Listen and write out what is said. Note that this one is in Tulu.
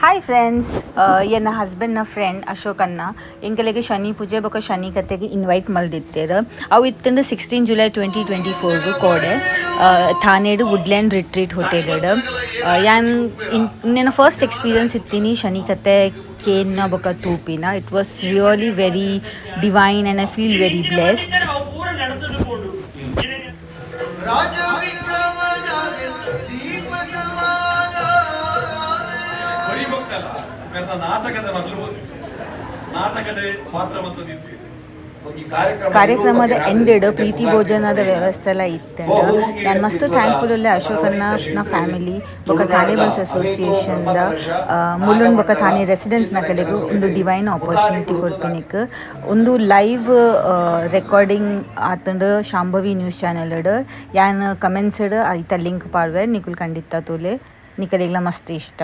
ಹಾಯ್ ಫ್ರೆಂಡ್ಸ್, ಎನ್ನ ಹಸ್ಬೆಂಡ್ನ ಫ್ರೆಂಡ್ ಅಶೋಕ್ ಅಣ್ಣ ಎಂಕಲೆಗ್ ಶನಿ ಪೂಜೆ ಬೊಕ ಶನಿ ಕತೆಗ್ ಇನ್ವೈಟ್ ಮಲ್ದಿತ್ತೆರ್. ಅವು ಇತ್ತಂಡ 16 ಜುಲೈ 2024 ಕೋಡೆ ಥಾಣೆಡ್ ವುಡ್ಲ್ಯಾಂಡ್ ರಿಟ್ರೀಟ್ ಹೋಟೆಲ್. ಯಾನ್ ನೆನ್ನ ಫಸ್ಟ್ ಎಕ್ಸ್ಪೀರಿಯನ್ಸ್ ಇತ್ತೀನಿ ಶನಿ ಕತೆ ಕೇನ್ನ ಬೊಕ ತೂಪಿನ. It was really very divine and I feel very blessed. ಪೂರ ನಡೆದು ಪೋಂಡು. ರಾಜ ವಿಕ್ರಮನಾದ ದೀಪ ಸಮಾನ. ಬರಿಬೊಕ್ಕಲ್ಲ ಮೆರ್ನ ನಾಟಕದ ಮೊದಲು ನಾಟಕದ ಪಾತ್ರ ಮತ್ತು ನಿಂತಿದೆ. ಕಾರ್ಯಕ್ರಮದ ಎಂಡೆಡ್ ಪ್ರೀತಿ ಭೋಜನದ ವ್ಯವಸ್ಥೆ ಎಲ್ಲ ಇತ್ತಂಡ. ನಾನು ಮಸ್ತ್ ಥ್ಯಾಂಕ್ಫುಲ್ ಉಲ್ಲೆ ಅಶೋಕನ್ನ ಫ್ಯಾಮಿಲಿ ಬೊಕ ಥಾಣೆ ಬಂಟ್ಸ್ ಅಸೋಸಿಯೇಷನ್ ದ ಮುಲ್ಲುನ್ ಬೊಕ ಥಾಣೆ ರೆಸಿಡೆನ್ಸ್ ನಕಲೆಗ್ ಒಂದು ಡಿವೈನ್ ಆಪರ್ಚುನಿಟಿ ಕೊರ್ಪಿನಿಕ್. ಒಂದು ಲೈವ್ ರೆಕಾರ್ಡಿಂಗ್ ಆತಂಡ್ ಶಾಂಭವಿ ನ್ಯೂಸ್ ಚಾನೆಲ್. ಯಾನ್ ಕಮೆಂಟ್ಸ್ ಐತ ಲಿಂಕ್ ಪಾಡ್ವೆ. ನಿಕುಲ್ ಖಂಡಿತ ತೂಲೆ, ನಿಕಲೆಗ್ಲ ಮಸ್ತ್ ಇಷ್ಟ.